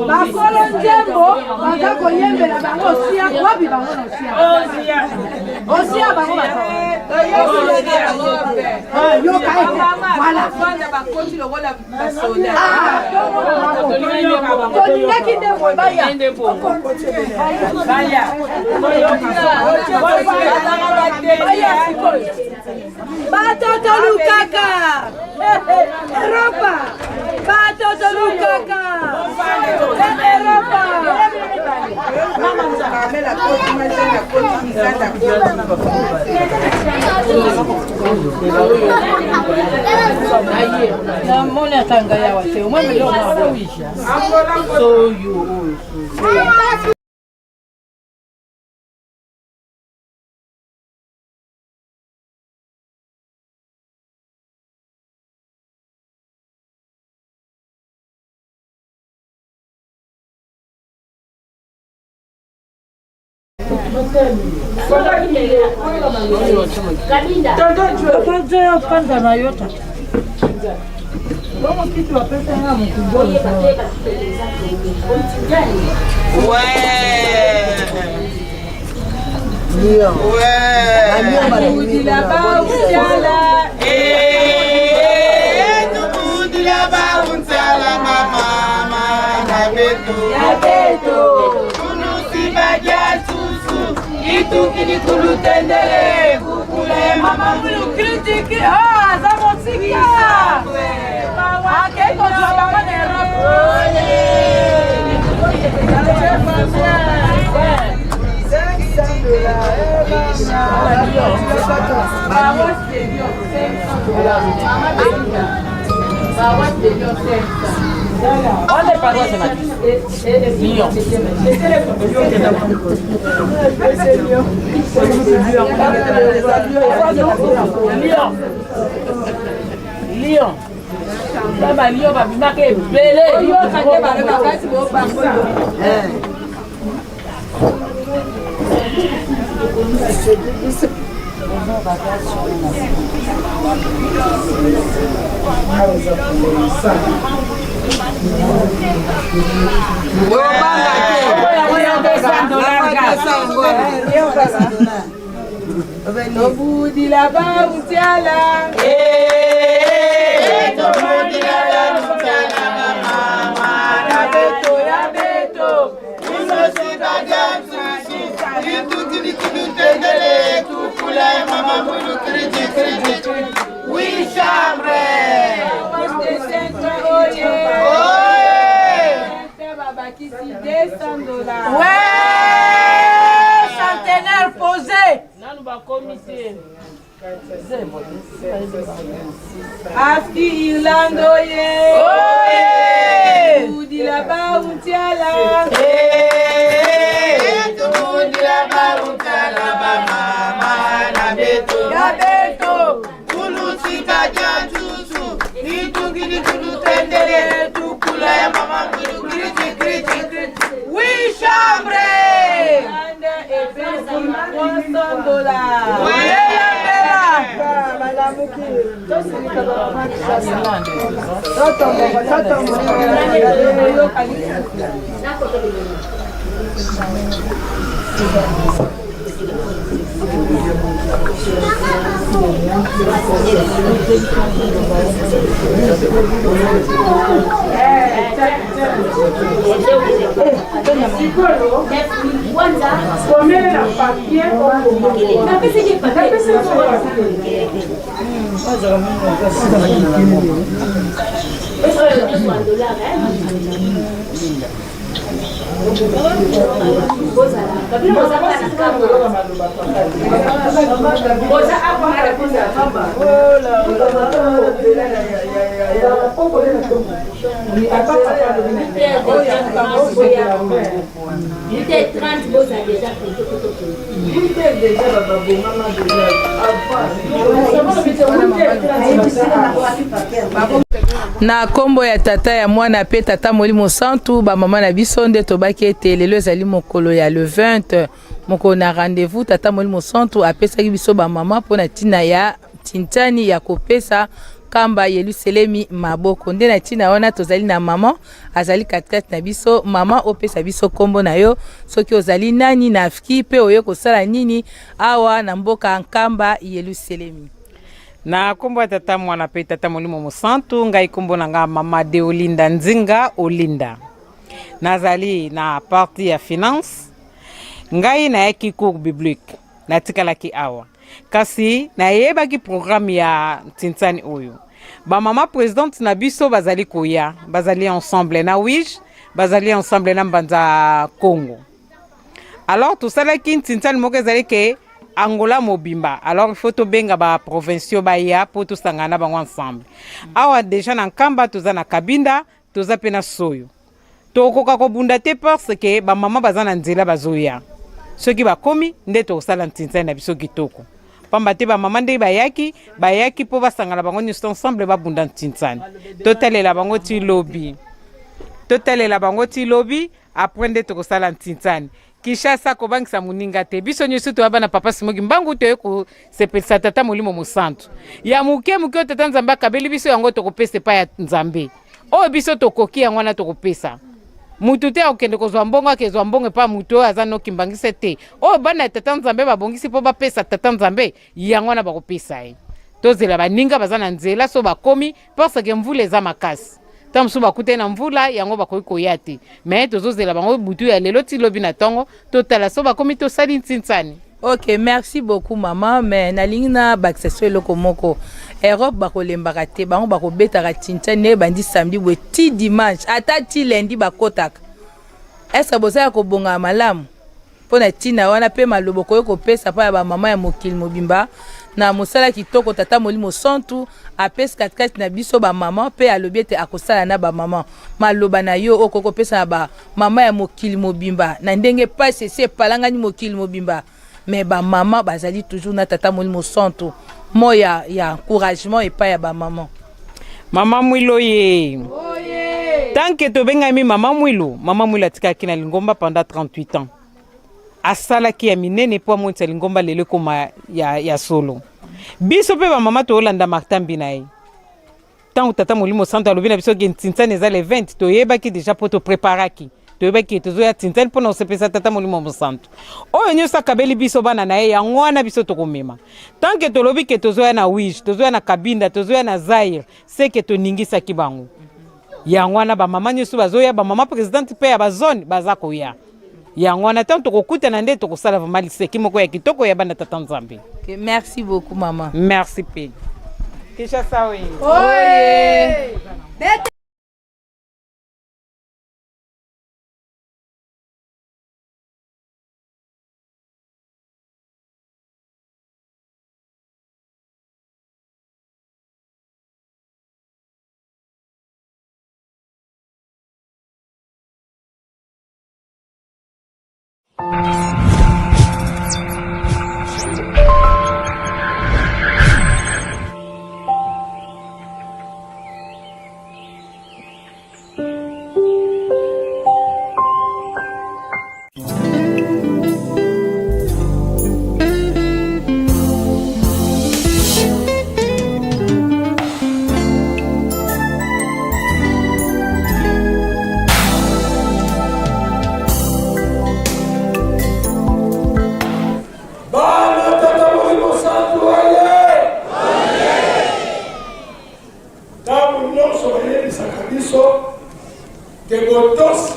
Bakolo nzembo baza koyembela bango osia wapi bango na osia osia bango yoka ete voilà tolingaki nde boye baya baya sikoyo bato tolukaka Eropa bato tolukaka Eropa. Namoni ata ngai awa te omoi Panza na yo tata. Bongo kiti bapesa nga mokumboli. Itukilikulutendele kukule mama mulu kritiki aza mosika akei kozwa bango na Europe. Wana paroisse na biso Lyon. Lyon. Lyon. Ba ba Lyon babimaka ebele. Oyoka nde balobaka kasi bobango. Tobudila bautiala. Tobudila bautiala mama na beto ya beto. Afki Irlande oye! Oye! Tubudila bauntiala! Tubudila bauntiala ba mama na beto. Ya beto! Kulutika jantusu, itungili kulutendele, tukula ya mama mwilu kriti kriti kriti. Oui, chambre! Irlande epesi 300 dollars. Komela na papier okoma. Napesaki papier. Na nkombo ya Tata, ya Mwana mpe Tata Molimo Santu, bamama na biso, nde tobaki ete lelo ezali mokolo ya le 20, mokolo na rendez-vous Tata Molimo Santu apesaki biso bamama mpo na ntina ya tintani ya kopesa Nkamba Yelusalemi maboko. Nde na ntina wana tozali na mama azali katikati na biso. Mama, opesa biso nkombo na yo, soki ozali nani na AFKI mpe oye kosala nini awa na mboka Nkamba Yelusalemi. Na nkombo ya Tata, Mwana mpe Tata Molimo Mosantu, ngai nkombo na nga Mama Deolinda Nzinga Olinda. Nazali na partie ya finance. Ngai nayaki cours biblique, natikalaki awa, kasi nayebaki programme ya ntinsani oyo. Bamama présidente na biso bazali koya, bazali ensemble na Wige, bazali ensemble na Mbanza Congo. Alors tosalaki ntinsani moko ezali ke Angola mobimba. Alors il faut tobenga baprovinciaux baya mpo tosangana na bango ensemble. Awa déjà na Nkamba toza na Kabinda, toza mpe na Soyo. Tokoka kobunda te parce que bamama baza na nzela bazoya. Soki bakomi nde tokosala ntinsani na biso kitoko, pamba te bamama ndenge bayaki, bayaki mpo basangana bango nyonso ensemble babunda ntinsani. Totalela bango ti lobi, totalela bango ti lobi, après nde tokosala ntinsani. Kinshasa kobangisa moninga te, biso nyonso toya bana Papa Simoki Mbangu, toye kosepelisa Tata Molimo Mosantu. Ya moke moke oyo Tata Nzambe akabeli biso, yango tokopesa epai ya Nzambe. Oyo biso tokoki, yango wana tokopesa. Mutu te akokende kozwa mbongo, akezwa mbongo epai mutu oyo aza noki mbangisa te. Oyo bana ya Tata Nzambe babongisi mpo bapesa Tata Nzambe, yango wana bakopesa ye. Tozela baninga baza na nzela, so bakomi, parce que mvula eza makasi, ntango mosusu bakutani na mvula, yango bakoki koya te. Me tozozela bango butu ya lelo ti lobi na ntongo, totala so bakomi, tosali ntinsani. Ok, merci beaucoup mama. Mais nalingi na bakisa so eloko moko. Europe bakolembaka te, bango bakobetaka tintin nde ebandi samedi boye ti dimanche, ata ti lundi bakotaka. Est-ce boza ya kobongama malamu mpo na ntina wana mpe maloba okoki kopesa mpo ya bamama ya mokili mobimba na mosala kitoko Tata Molimo Santu apesi katikati na biso bamama mpe alobi ete akosala na bamama? Maloba na yo okoki kopesa na bamama ya mokili mobimba na ndenge pasi esi epalangani mokili mobimba, mais bamama bazali toujours na Tata Molimo Santu, mo ya encouragement epai ya bamama? Mama Mwilo ye, tant que tobengami Mama Mwilo, Mama Mwilo atikaki na lingomba pendant 38 ans, asalaki ya minene mpo amonisa lingomba lelo ekoma ya solo. Biso mpe bamama toolanda matambi na ye. Ntango Tata Molimo Santo alobi na biso ke ntinsani eza le 20, toyebaki déjà mpo topreparaki, toyebaki ke tozoya ntinsani mpona kosepelisa Tata Molimo Mosantu. Oyo nyonso akabeli biso bana na ye, yango wana biso tokomema. Tant que tolobi ke tozoya na Wige, tozoya na Kabinda, tozoya na Zaire, seke toningisaki bango. Yango wana bamama nyonso bazoya, bamama présidente mpe ya bazone baza koya. Yango wana ntango tokokutana nde tokosala vraiment liseki moko ya kitoko ya bana Tata Nzambe. Okay, merci beaucoup mama. Merci mpe. Kinshasa oye! Oye! Bana Tata Molimo Santu oye! Ntango nyonso bayebisaka biso te botosi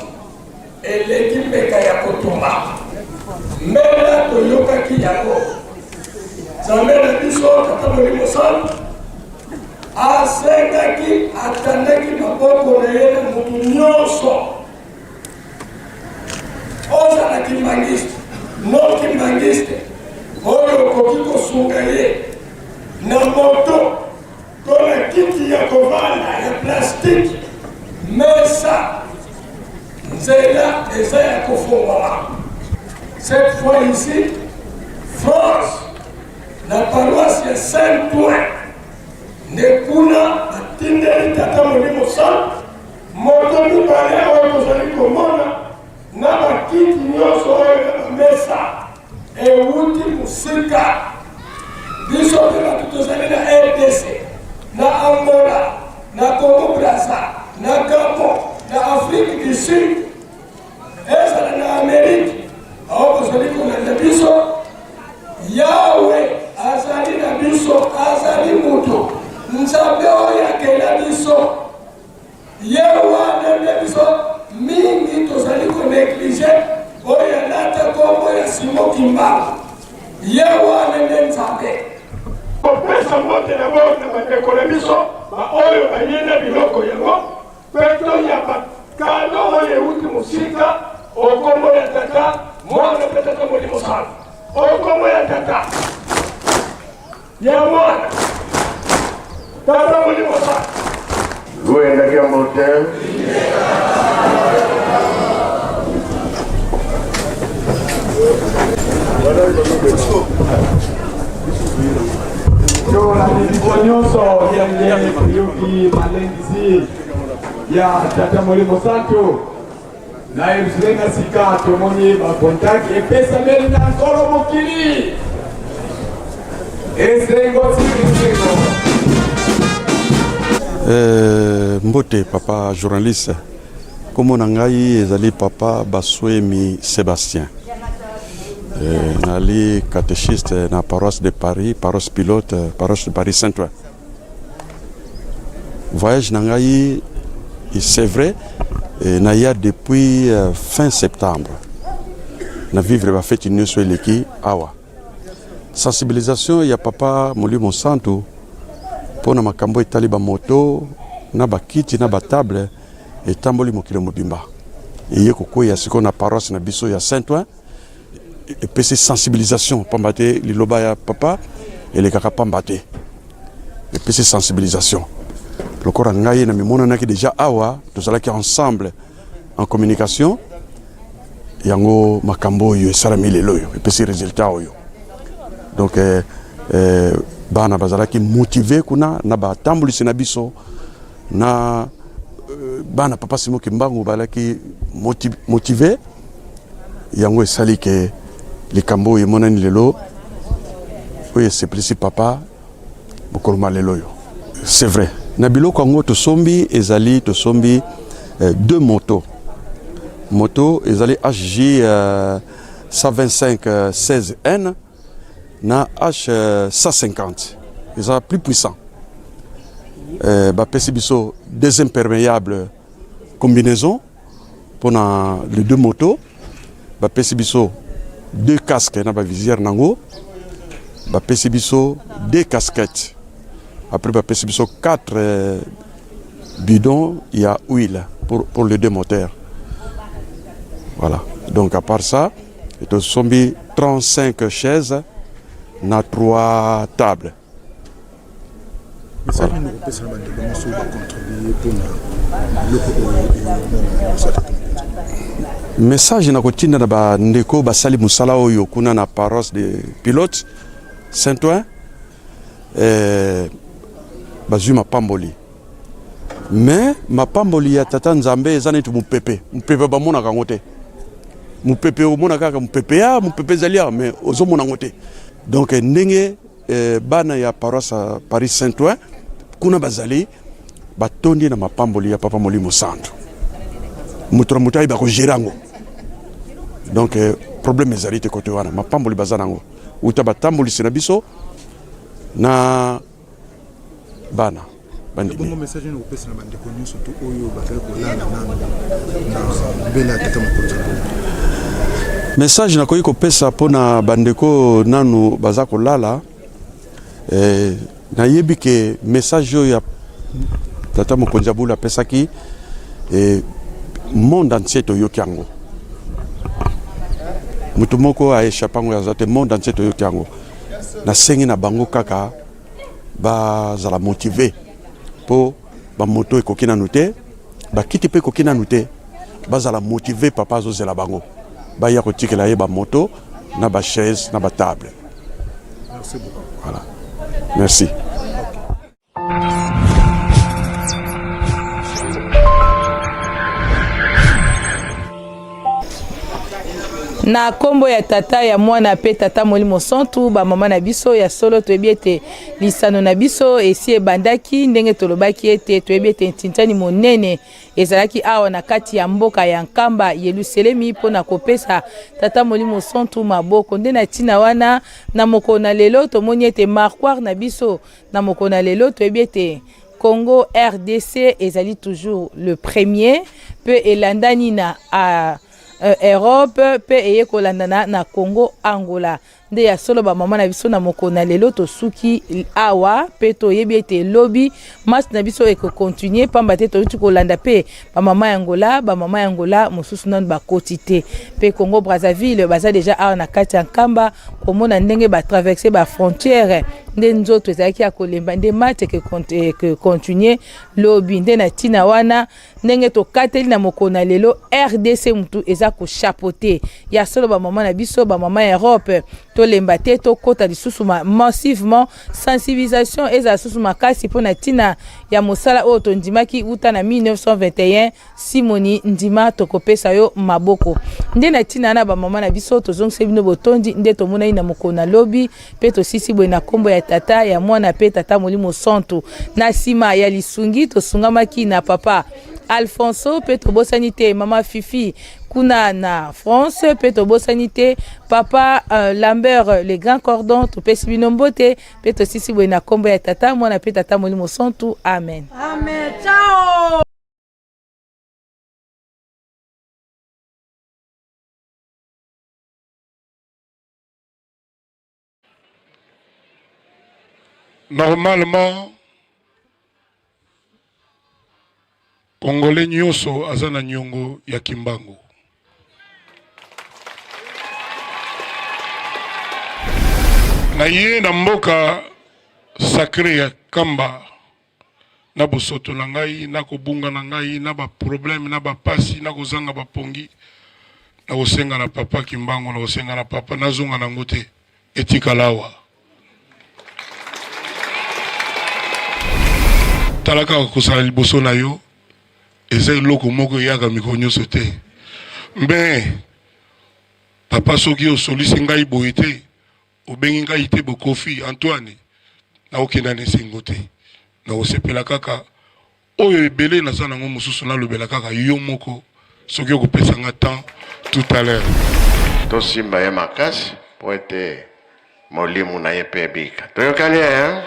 eleki mbeka ya kotumba. Mbela toyokaki yango. Nzambe na biso Tata Molimo Santu asengaki, atandaki maboko na ye na moto nyonso ozala kimbangiste non kimbangiste oyo okoki kosunga ye na moto to na kiti ya kovanda ya plastike mesa nzela eza ya kofongwama cette fois ici france na paroisse ya saint ouen nde kuna batindeli tata molimo santu Moto mibale oyo tozali komona na bakiti nyonso oyo na bamesa ewuti mosika. Biso mpe bato tozali na RDC, na Angola, na Congo Brazza, na Gabon, na Afrique du Sud, ezala na Amerique, awa bozali kolanda biso. Yawe azali na biso, azali moto, Nzambe oyo akela biso. Ye wana nde biso mingi tozali ko negliger oyo alata kombo ya Simon Kimbangu. Ye wana nde Nzambe. Kopesa mbote na bo na bandeko na biso baoyo baye na biloko yango mpe toyamba kado oyo euti mosika o kombo ya Tata, Mwana mpe Tata Molimo Santu. O kombo ya Tata, ya Mwana, Tata Molimo Santu. Luyendaki ya mote. Tolandi biso nyonso ndenge toyoki malendisi ya Tata Molimo Santu na Yerusalemi ya sika, tomoni bakontak epesameli na Nkolo mokili. Esengo ti esengo. Eh, mbote papa journaliste, kombo na ngai ezali papa Baswemi Sebastien. Eh, nali catéchiste na paroisse de Paris, paroisse pilote, paroisse de Paris Saint-Ouen. Voyage na ngai c'est vrai eh, naya depuis euh, fin septembre na vivre ba feti nyonso eleki awa sensibilisation ya papa Molimo Santu mpo na makambo etali bamoto na bakiti na batable etamboli mokili mobimba eye kokweya sikoyo na paroisse na biso ya Saint-Ouen epesi sensibilisation pamba te liloba ya papa elekaka pamba te epesi sensibilisation lokola ngai na mimonanaki deja awa tozalaki ensemble en communication yango makambo oyo esalami lelo oyo epesi resultat oyo donc eh, eh, bana bazalaki motive kuna na batambulisi na biso na euh, bana papa Simon Kimbangu bazalaki motive yango esali ke likambo oyo emonani lelo oyo esepelisi papa mokolo ma lelo oyo c'est vrai na biloko yango tosombi ezali tosombi euh, deux motos moto ezali hj euh, 125 euh, 16n na h 150 eza plus puissant euh, bapesi biso deux imperméables combinaison mpona les deux motos bapesi biso deux casques na bavisière nango bapesi biso deux casquettes après bapesi biso quatre euh, bidons ya huile pour, pour les deux moteurs voilà donc à part ça tosombi 35 chaises na 3 tables Message nini okopesa na bandeko nyonso oyo bacontribue mpona biloko oyo emonana liboso ya tata mokonzi? Message na kotinda na bandeko basali mosala oyo kuna na paroisse de pilote Saint-Ouen eh, bazwi mapamboli mais mapamboli ya tata Nzambe eza neti mopepe. Mopepe bamonaka yango te. Mopepe omona kaka mopepe ya mopepe ezali awa mais ozomona yango te. Donc ndenge eh, bana ya paroisse ya Paris Saint-Ouen kuna bazali batondi na mapamboli ya Papa Molimo Santu. Moto na moto ayeba kogere yango. Donc eh, problème ezali te kote wana, mapamboli baza nango uta batambolisi na biso na bana bandimi. Bongo message nini okopesa na bandeko nyonso to oyo bazali kolala nanu na mbela ya tata mokonzi ya Kongo? Message nakoki kopesa mpo na bandeko nanu baza kolala eh, nayebi ke message oyo ya tata mokonzi ya bulu apesaki eh, monde entier toyoki yango, moto moko a échappe yango aza te, monde entier toyoki yango. Nasengi na bango kaka bazala motive mpo bamoto ekoki nanu te, bakiti mpe ekoki nanu te, bazala motive. Papa azozela bango baya kotikela ye bamoto na bachaise na batable. Merci beaucoup. Voilà. Merci. Na kombo ya Tata, ya Mwana pe Tata Molimo Santu, ba mama na biso ya solo toyebi ete lisano na biso esi ebandaki ndenge tolobaki ete toyebi ete ntintani monene ezalaki awa na kati ya mboka ya Nkamba Yelusalemi mpo na kopesa Tata Molimo Santu maboko. Nde na ntina wana na mokolo na lelo tomoni ete marquoir na biso na mokolo na lelo toyebi ete Congo RDC ezali toujours le premier pe elandani na a, euh, Europe pe eye kolandana na Congo Angola. Nde ya solo ba mama na biso na mokolo na lelo tosuki awa pe toyebi ete lobi match na biso eko continuer pamba te toyuti kolanda pe ba mama ya Angola, ba mama ya Angola mosusu nanu bakoti te pe Congo Brazzaville baza deja awa na kati ya Nkamba komona ndenge ba traverser ba frontières nde nzoto ezalaki ya kolemba nde match eke continuer lobi. Nde na ntina wana ndenge tokateli na mokolo na lelo RDC mutu eza ko chapeauter ya solo ba mama na biso ba mama ya Europe tolemba te tokota lisusu ma massivement sensibilisation ezala susu makasi mpo na ntina ya mosala oyo tondimaki uta na 1921 Simoni ndima tokopesa yo maboko. Nde na ntina na bamama na biso tozongiseli bino botondi nde tomonani na mokolo na lobi mpe tosisi boye na nkombo ya Tata, ya Mwana mpe Tata Molimo Santu. Na nsima ya lisungi tosungamaki na papa Alfonso mpe tobosani te mama Fifi kuna na France mpe tobosani te papa uh, Lambert le grand cordon. Topesi bino mbote mpe tosisi boye na nkombo ya Tata, Mwana mpe Tata Molimo Santu. Amen. Amen. Ciao. Normalement, Congolais nyonso aza na nyongo ya Kimbangu. Na ye na mboka sacré ya Kamba na bosoto na ngai, na kobunga na ngai, na ba problème, na ba pasi, na kozanga ba pongi, na kosenga na papa Kimbangu, na kosenga na papa nazonga nango te, etikala awa. Tala kaka kozala liboso na yo eza eloko moko eyaka mikolo nyonso te. Mbe papa, soki osolisi ngai boye te, obengi ngai te bokofi Antoine, nakokenda na esengo te, nakosepela kaka oyo ebele naza nango mosusu nalobela kaka yo moko soki okopesa nga temps tout à l'heure. Tosimba ye makasi mpo ete molimo na ye mpe ebika. Toyokani eh?